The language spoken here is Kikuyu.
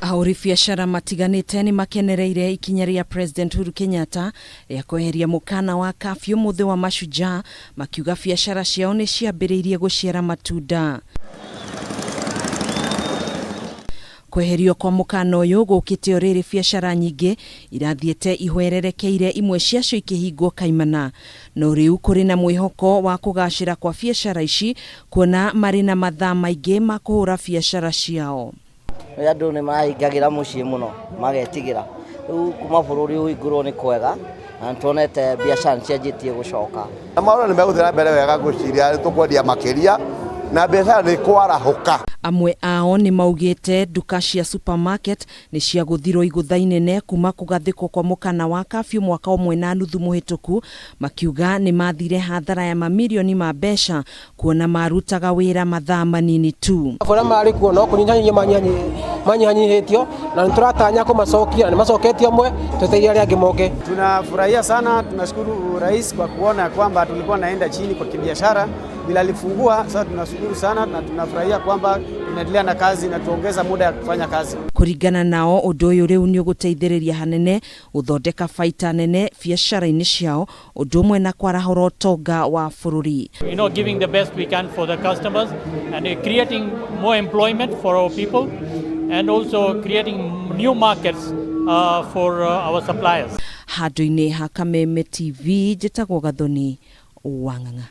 Ahũri biacara matiganĩte nĩ makenereire ikinya rĩa President Uhuru Kenyatta rĩa kweheria mũkana wa kafyu mũthĩ wa Mashujaa, makiuga biacara ciao nĩ ciambĩrĩirie gũciara matunda. Kweherio kwa mũkana ũyũ gũkĩte o rĩrĩ biacara nyingĩ irathiĩte ihwererekeire, imwe ciacio ikĩhingwo kaimana. No rĩu kũrĩ na mwĩhoko wa kũgacĩra kwa biacara ici kuona marĩ na mathaa maingĩ ma kũhũra biacara ciao. Andũ nĩ mahingagĩra mũciĩ mũno magetigĩra, rĩu kuma bũrũri ũhingũrwo nĩ kwega na nĩ tuonete biacara nĩ cianjĩtie gũcoka. Na maũndũ nĩ megũthiĩ na mbere wega, ngwĩciria nĩ tũkwendia makĩria na biacara nĩ kwarahũka. Amwe ao nĩ maugĩte nduka cia supermarket nĩ ciagũthirwo igũtha inene kuma kũgathĩkwo kwa mũkana wa kafyu mwaka ũmwe na nuthu mũhĩtũku, makiuga nĩ mathire hathara ya mamirioni ma mbeca kuona marutaga wĩra mathaa manini tu. Arĩa marĩ kuo no kũnyihanyihia manyihanyihĩtio na nĩ tũratanya kũmacokia na nĩ macoketie amwe, twetereire arĩa angĩ moke. Tunafurahia sana, tunashukuru rais kwa kuona kwamba tulikuwa naenda chini kwa kibiashara bila alifungua. Sasa tunashukuru sana na tunafurahia kwamba tunaendelea na kazi na tuongeza muda ya kufanya kazi. Kũringana nao, ũndũ ũyũ rĩu nĩ ũgũteithĩrĩria hanene gũthondeka baita nene biacara-inĩ ciao, ũndũ ũmwe na kwarahũra ũtonga wa bũrũri. Giving the best we can for the customers and creating more employment for our people and also creating new markets for our suppliers. Handũ-inĩ ha Kameme TV, njĩtagwo Gathoni Wang'ang'a.